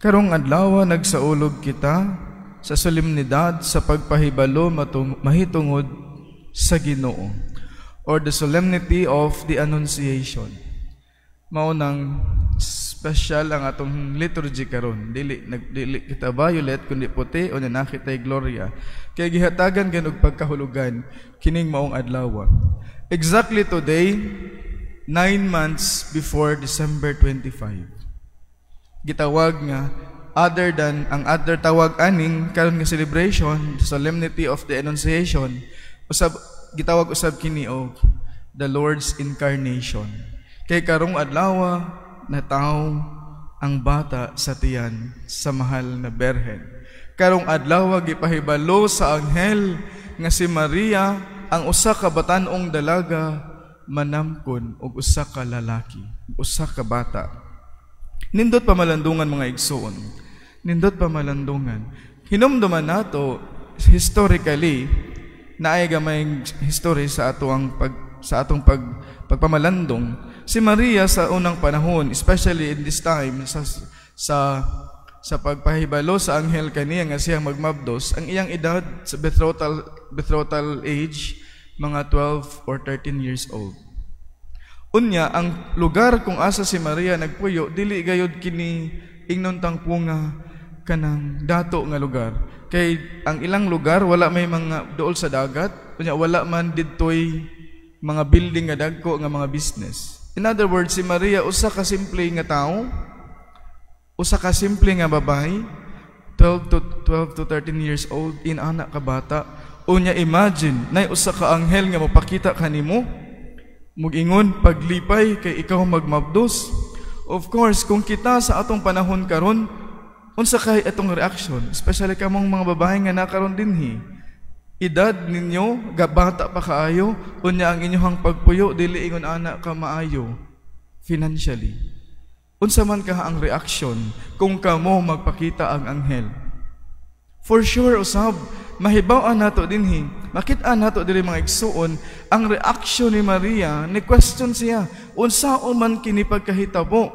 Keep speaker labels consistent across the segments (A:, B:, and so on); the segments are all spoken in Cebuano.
A: Karong adlaw, nagsaulog kita sa solemnidad sa pagpahibalo mahitungod sa Ginoo or the Solemnity of the Annunciation. Mao nang special ang atong liturgy karon. Dili nagdili kita violet kundi puti o naa kitay Gloria. Kay gihatagan ganog pagkahulugan kining maong adlaw. Exactly today, 9 months before December 25, gitawag nga other than ang other tawag aning karon nga celebration, the Solemnity of the Annunciation, usab gitawag usab kini og the Lord's Incarnation, kay karong adlaw natawo ang bata sa tiyan sa mahal na Berhen. Karong adlaw gipahibalo sa anghel nga si Maria, ang usa ka batan-ong dalaga, manamkon og usa ka lalaki, usa ka bata. Nindot pamalandungan, mga igsoon. Nindot pamalandungan. Hinumduman nato historically, naay gamay history sa atong pagpamalandong. Si Maria sa unang panahon, especially in this time sa pagpahibalo sa anghel kaniya nga siyang magmabdos, ang iyang edad sa betrothal age, mga 12 or 13 years old. Unya, ang lugar kung asa si Maria nagpuyo, dili gayod kini ingnon tang nga kanang dato nga lugar. Kay ang ilang lugar wala may mga duol sa dagat, unya wala man didtoy mga building nga dagko nga mga business. In other words, si Maria usa ka simple nga tao, usa ka simple nga babae, 12 to 13 years old, inana ka bata. Unya imagine, nay usa ka anghel nga mopakita kanimo, mugingon, "Paglipay kay ikaw magmabdos." Of course, kung kita sa atong panahon karon, unsa kay atong reaction? Especially kamong mga babae nga nakaron dinhi. Edad ninyo, gabata pa kaayo, unya ang inyong pagpuyo dili ingon ana ka maayo financially. Unsa man ka ang reaction kung kamo magpakita ang anghel? For sure usab, mahibaw-an nato dinhi, makit-an nato diri, mga igsuon, ang reaction ni Maria, ni question siya, unsaon man kini pagkahitabo?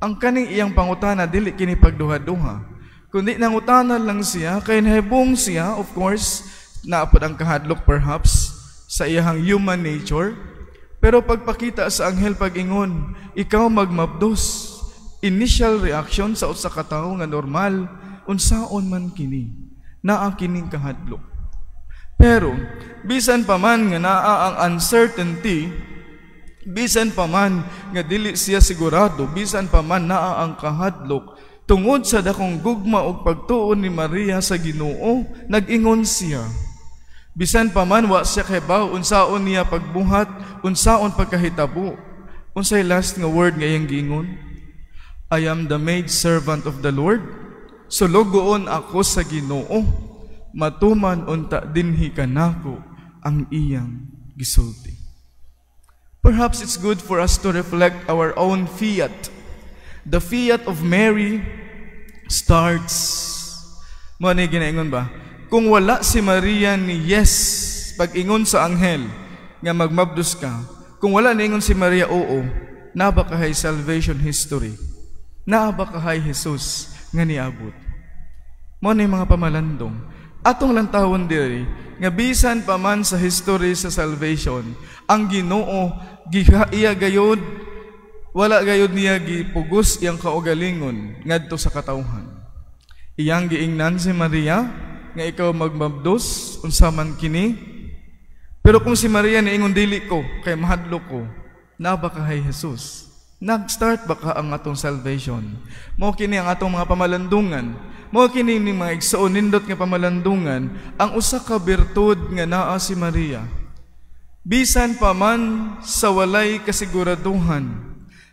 A: Ang kaning iyang pangutana dili kini pagduha-duha, kundi nangutana lang siya kay nahibong siya. Of course, naapod ang kahadlok perhaps sa iyang human nature. Pero pagpakita sa anghel, pag-ingon, "Ikaw magmabdos," initial reaction sa usa ka tawo nga normal, unsaon man kini? Naa kining kahadlok. Pero bisan pa man nga naa ang uncertainty, bisan pa man nga dili siya sigurado, bisan pa man naa ang kahadlok, tungod sa dakong gugma ug pagtuo ni Maria sa Ginoo, nag-ingon siya. Bisan pa man wa siya kahibaw unsaon niya pagbuhat, unsaon pagkahitabo, unsay last nga word nga iyang giingon? "I am the maid servant of the Lord." Sulugoon ako sa Ginoo. Matuman unta dinhi kanako ang iyang gisulti. Perhaps it's good for us to reflect our own fiat. The fiat of Mary starts, mao ni ginaingon ba? Kung wala si Maria ni yes pag-ingon sa anghel nga magmabdos ka, kung wala niingon si Maria oo, naa ba kahay salvation history? Naa ba kahay Jesus nga niabot? Mao ni mga pamalandong. Atong lantawon diri nga bisan pa man sa history sa salvation, ang Ginoo giha iya gayod, wala gayod niya gipugos iyang kaugalingon ngadto sa katawhan. Iyang giingnan si Maria nga ikaw magmabdos, unsa man kini? Pero kung si Maria niingon, "Dili ko kay mahadlok ko," naa ba kahay Jesus? Nag-start ba ka ang atong salvation? Mao kini ang atong mga pamalandungan. Mao kini ni mga igsoon, nindot nga pamalandungan ang usa ka birtud nga naa si Maria. Bisan pa man sa walay kasiguraduhan,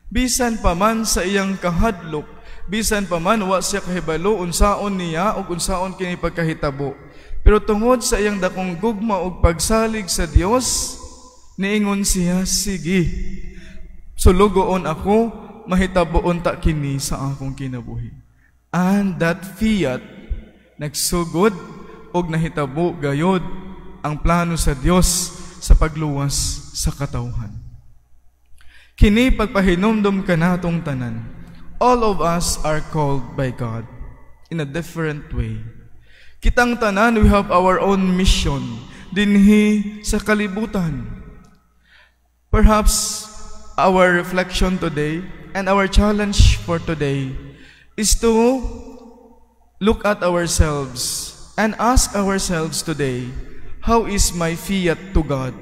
A: bisan pa man sa iyang kahadlok, bisan pa man wa siya kahibalo unsaon niya ug unsaon kini pagkahitabo. Pero tungod sa iyang dakong gugma ug pagsalig sa Dios, niingon siya, "Sige, sulugoon ako, mahitabo unta kini sa akong kinabuhi." And that fiat nagsugod og nahitabo gayod ang plano sa Dios sa pagluwas sa katawhan. Kini pagpahinumdom kanatong tanan. All of us are called by God in a different way. Kitang tanan, we have our own mission dinhi sa kalibutan. Perhaps our reflection today and our challenge for today is to look at ourselves and ask ourselves today, how is my fiat to God?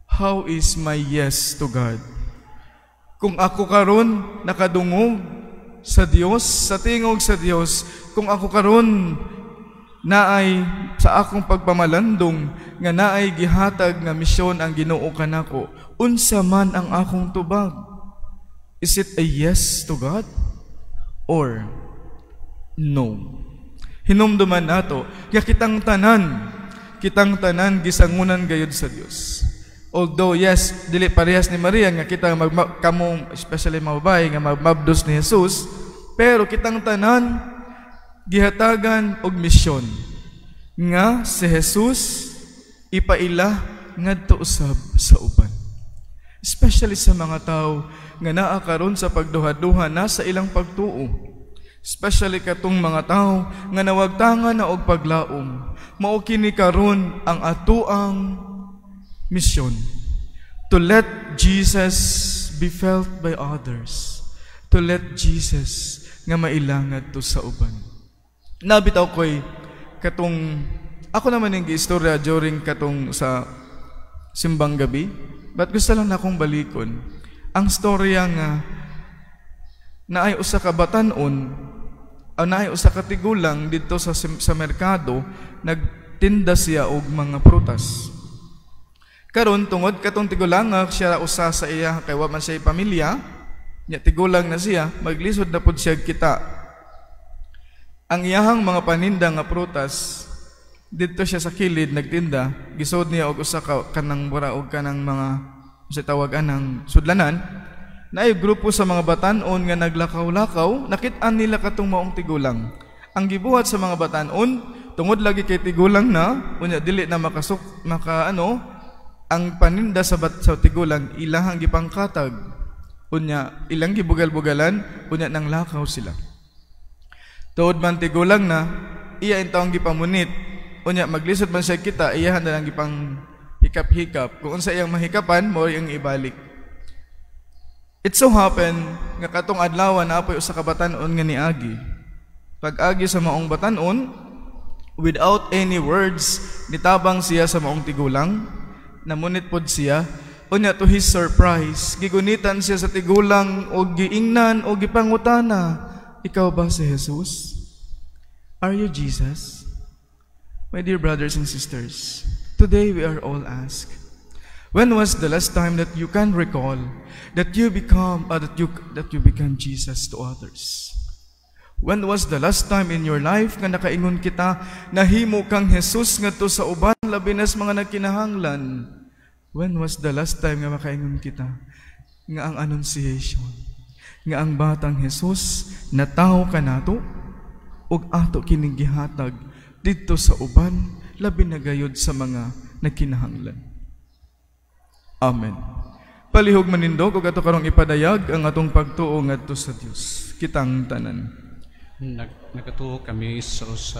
A: How is my yes to God? Kung ako karon nakadungog sa Dios, sa tingog sa Dios, kung ako karon naay sa akong pagpamalandong nga naay gihatag nga misyon ang Ginoo kanako, unsa man ang akong tubag? Is it a yes to God or no? Hinumduman nato nga kitang tanan gisangunan gayud sa Dios. Although yes, dili parehas ni Maria nga kita mag kamo, especially mga babae nga magmabdos ni Jesus, pero kitang tanan gihatagan og misyon nga si Jesus ipaila ngadto usab sa uban. Especially sa mga tao nga naa karon sa pagduha-duha na sa ilang pagtuo. Especially katong mga tao nga nawagtangan na og paglaom. Mao kini karon ang atoang misyon, to let Jesus be felt by others. To let Jesus nga maila ngadto sa uban. Nabitaw ko'y katong ako naman yung giistorya during katong sa simbang gabi. But gusto lang na akong balikon ang storya nga naay usa ka batan-on o naay usa ka tigulang didto sa merkado, nagtinda siya og mga prutas. Karon, tungod katong tigulang siya ra usa sa iya kay wa man siya pamilya nya, tigulang na siya, maglisod na pud siya kita. Ang iyahang mga paninda nga prutas, didto siya sa kilid nagtinda, gisod niya og usa ka kanang mura og kanang mga sa tawag anang sudlanan. Naay grupo sa mga batan-on nga naglakaw-lakaw, nakit-an nila katong maong tigulang. Ang gibuhat sa mga batan-on, tungod lagi kay tigulang na, unya dili na makasuk maka ano, ang paninda sa tigulang ilahang gipangkatag. Unya ilang gibugal-bugalan, unya nang lakaw sila. Tuod man tigulang na, iya intawong gipamunit. Unya maglisod man siya kita, iyahan na lang gipang hikap-hikap. Kung unsa iyang mahikapan, mao iyang ibalik. It so happen nga katong adlaw naa poy usa ka batan-on nga niagi. Pag-agi sa maong batan-on, without any words, nitabang siya sa maong tigulang, namunit pod siya. Unya to his surprise, gigunitan siya sa tigulang o giingnan o gipangutana, "Ikaw ba si Jesus? Are you Jesus?" My dear brothers and sisters, today we are all asked, when was the last time that you can recall that you become Jesus to others? When was the last time in your life nga nakaingon kita, nahimo kang Jesus ngadto sa uban, labi na sa mga nagkinahanglan? When was the last time nga makaingon kita nga ang Annunciation, nga ang batang Jesus natawo kanato ug ato kining gihatag didto sa uban, labi na gayud sa mga nagkinahanglan? Amen. Palihog manindog ug ato karong ipadayag ang atong pagtuo ngadto sa Dios. Kitang tanan.
B: Nagatuo kami sa usa